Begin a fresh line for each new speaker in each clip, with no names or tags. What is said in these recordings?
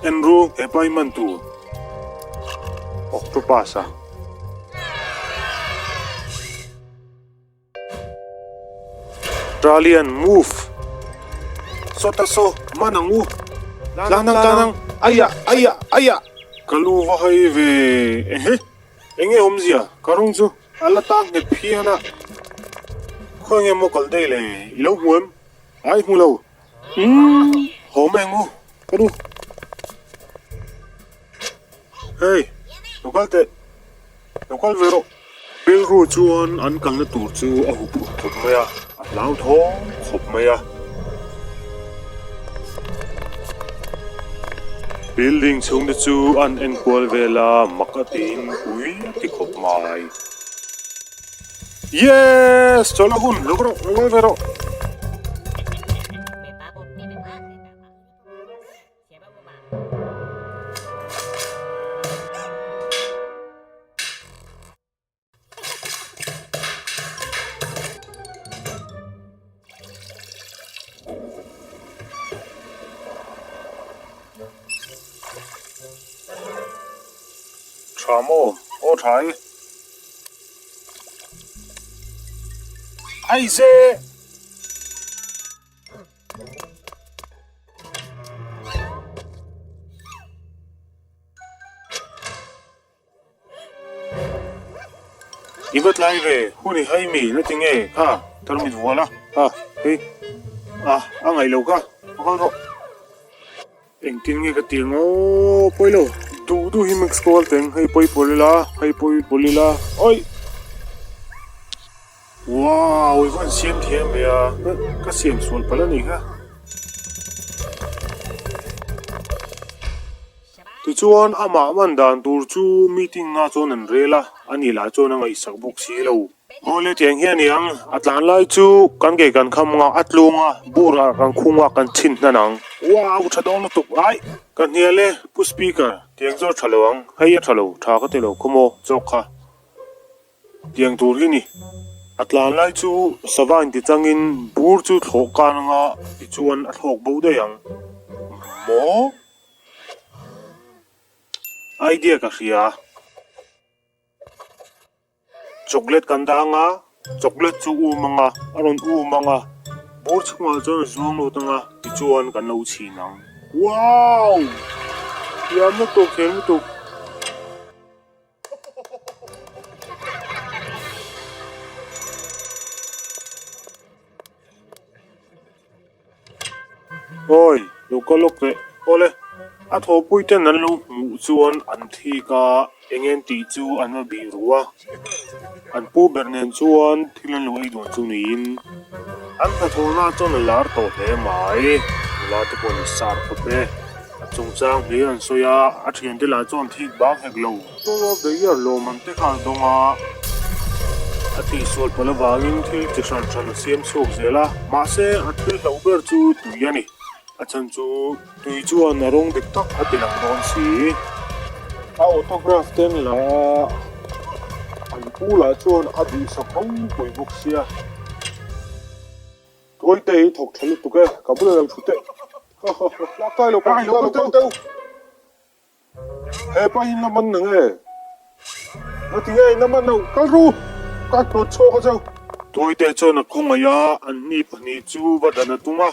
En ru he pai man tur octopus a. Tralian move. Sawta saw man ang u. Tlan ang tlan ang aiah aiah aiah. Ka lu va hai ve ehe enge awmzia ka rawng chu a la tang nghet phian a. Khawi nge maw kal daih le i lo hmu em? Ai hmu lo. Umm haw mai ang u ka nu. Hey lo kal teh. Lo kal ve rawh. Rilru chuan an kalna tur chu a hup hup khawp mai a, a hlauthawng khawp mai a. Building chhungte chu an enkual vel a, mak a tiin pui a ti khawp mai. Yes! Chawlh a hun, lo rawh, lo kal ve rawh. Tha maw? Aw tha e. Aize! I va tlai ve, hun i hai mi na ti nge kha tarmit vual a, ha hei a a ngaih lo kha a kal rawh. Engtin nge ka ti ang aw pawi lo duh duh hi mix kual teng hei pawi pawl ila hei pawi pawl ila awi. Wow i vawn siam thiam ve a ka siam sual palh a ni kha. Tichuan amah man dan tur chu meeting na chuan an rel a, ani lah chuan a ngaihsak bawk si lo. Awle tiang hian i ang, a tlan lai chu kan ke kan kham nga, a tlung a, bur ah kan khung a, kan chhin hnan ang. Wow tha dawn lutuk ai! Ka hnial e Pu Speaker, tiang chu a tha lo ang, hei a tha lo, tha ka ti lo khawmaw chawk kha. Tiang tur hi ni. A tlan lai chu sava inti changin bur chu thlawh kan anga tichuan a thlawk bo daih ang. Maw? Idea ka hria. Chocolate kan dah anga, chocolate chu um anga, a rawn um anga, bur chhungah chuan a zuang lut anga tichuan kan lo chhin ang. Wow! Thiam lutuk, thiam lutuk. Awi, lo kal lawk teh. Awle, a thawhpui ten an lo hmuh chuan an thik a, eng en tih chu an va bih ru a. An pu ber nen chuan thil an lo ei dawn chu niin an hnathawhna chuan a lar tawh hle mai. Nula te pawh an sar khawp e. A chungchang hlir an sawi a, a thiante lah chuan thik bang hek lo. Tour of the Year lawm an te kha a dawng a, a tihsual palh avangin thil chi hran hran a siam chhuak zel a, mahse a thil hlauh ber chu tui a ni. A chhan chu tui chuan a rawng dik tak a ti lang dawn si. A autograph ten la a, an pu lah chuan a duhsak ropui bawk sia. Tuaite hi thawk tha lutuk e, ka bulah lo thu teh. Ha ha ha, lak kai lo kai lo kai lo. He pa hi na man na nge? Na ti nge na man lo, kal ru, ka hnawt chhuak a cheu. Tuaite chuan a khawngaih a, anni pahnih chu va dan a tum a,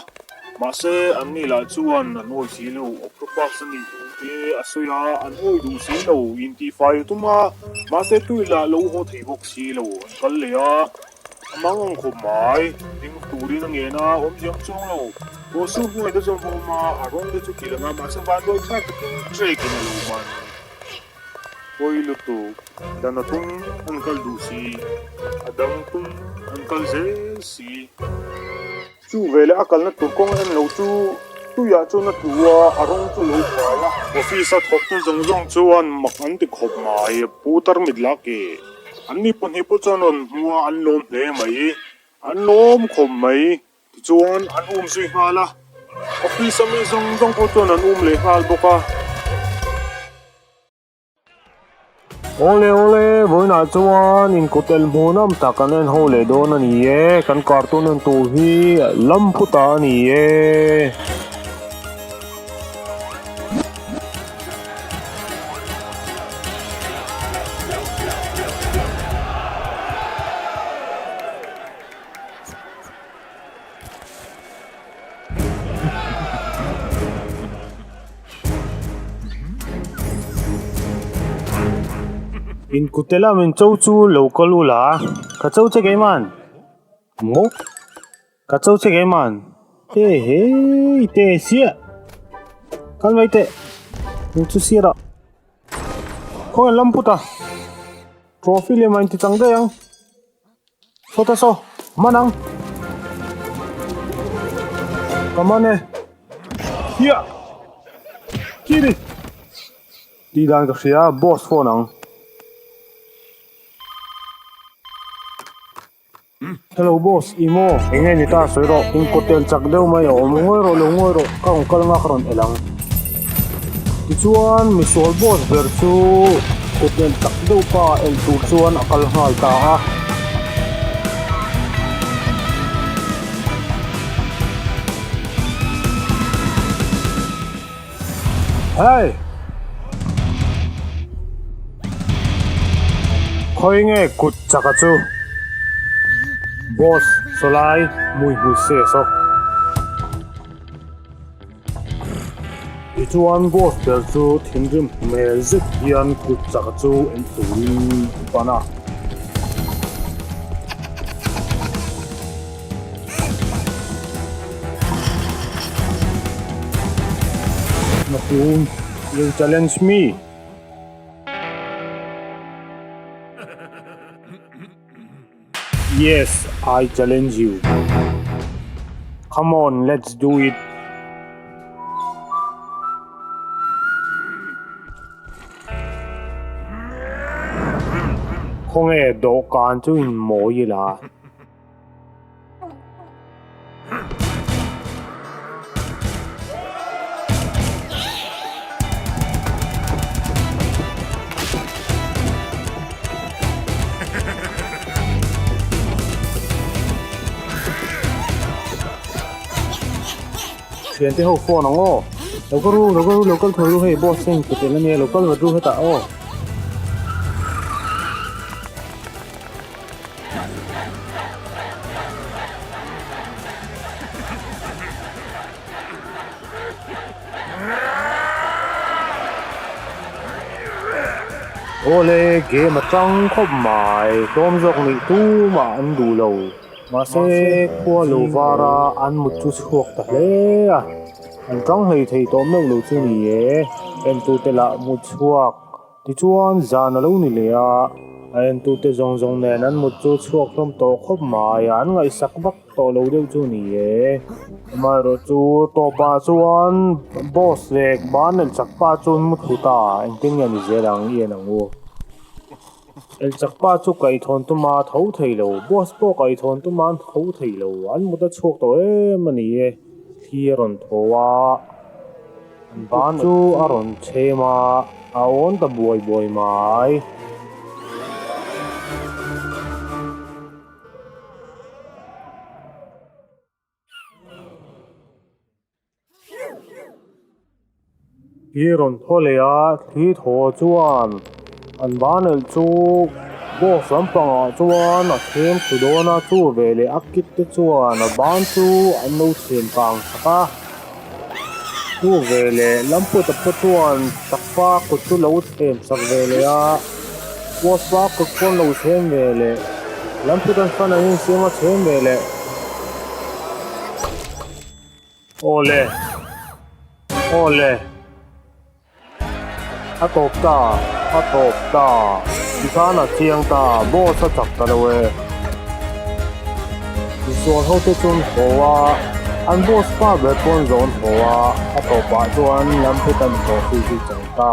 mahse anni lah chuan an awi si lo, octopus a nih duh te a sawi a, an awi duh si lo, intihfai a tum a, mahse tui lah lo haw thei bawk si lo, an kal leh a. A mang ang khawp mai, ding turin a ngen a, awmzia awm chuang lo. Aw su hnuai te chuan va awm a, a rawng te chu ti lang a, mahse vanduai thlak takin trek in a lo man. Pawi lutuk, dan a tum an kal duh si, a dang tum an kal zel si. Chu veleh a kalna tur kawng en lo chu tuiah chuan a tlu a, a rawng chu lo buai a. Office a thawktu zawng zawng chuan mak an ti khawp mai, Pu Tarmit Lake. An ni pahnih pawh chuan rawn hmu a, an lawm hle mai. An lawm khawp mai. Tichuan an um zui nghal a, office a mi zawng zawng pawh chuan an um leh nghal bawk a. Awle awle, vawiinah chuan inkutel hmuhnawm tak kan en ho leh dawn a ni e, kan cartoon en tur hi lam phuta a ni e. Inkute lam in cho chu lo kal u la, ka cho che keiman. Maw? Ka cho che keiman. Te hei te siah. Kal mai teh. Nang chu sir ah. Khawngaih lam put a. Trophy lem a inti chang daih ang. Saw ta saw, man ang. Ka man e. Hiah! Kiri! Tih dan ka hria, boss phone ang. Hello boss, i maw? Enge ni ta sawi rawh, in kawtel chak deuh mai a awm. Ngawi rawh lo ngawi rawh, ka rawn kal nga ka rawn el ang. Tichuan misual boss ber chu kawtel chak deuh pa el tur chuan a kal nghal ta a. Hey! Khawi nge kut chaka chu? Boss, sawlai mui hmui se saw. Tichuan boss ber chu thinrim hmel zet hian kut chaka chu en turin a pan a. Nakum, you challenge me. Yes, I challenge you. Come on, let's do it. Khawnge dawhkan chu in mawi ila. Thiante ho phone ang aw. Lo kal ru, lo kal ru, lo kal thawi ru hei boss hian kut en ania lo kal vat ru hetah aw. Awle game a tang khawp mai tlawm zawk nih tumah an duh lo mahse khua lo var a an mut chu chhuak ta hle a an tang hlei thei tawh meuh lo chu ni e entute lah mut chhuak. Tichuan, zan a lo ni leh a, a entute zawng zawng nen an mut chu chhuak hlawm tawh khawp mai a, an ngaihsak vak tawh lo deuh chu ni e. Amaherawh chu tawpah chuan boss leh ban el chak pa chu an mu thlu ta, engtin nge ni zel ang i en ang u. El chak pa chu kaihthawm tuma tho thei lo, boss pawh kaihthawm tuma an tho thei lo, an mut a chhuak tawh em a ni e, thli a rawn thaw a. An ban chu a rawn chhem a, a awn ta buai buai mai. Thli rawn thaw leh a, thli thaw chuan an ban elh chu box lampangah chuan a chhem thlu dawn a, chu veleh a kit te chuan a ban chu an lo chhem kang sak a. Chu ve leh Lamputa pawh chuan chakpa kut chu lo chhem sak ve leh a, Waspa kut pawh an lo chhem ve leh, Lamputan fan an insiam a chhem ve leh. Aw le, aw le. A tawp ta, a tawp ta, tikhan a chiang ta, boss a chak ta lo e. Misual ho te chuan haw a, an boss pa ber pawn zawn haw a, a tawpah chuan Lamputan trophy chu chang ta.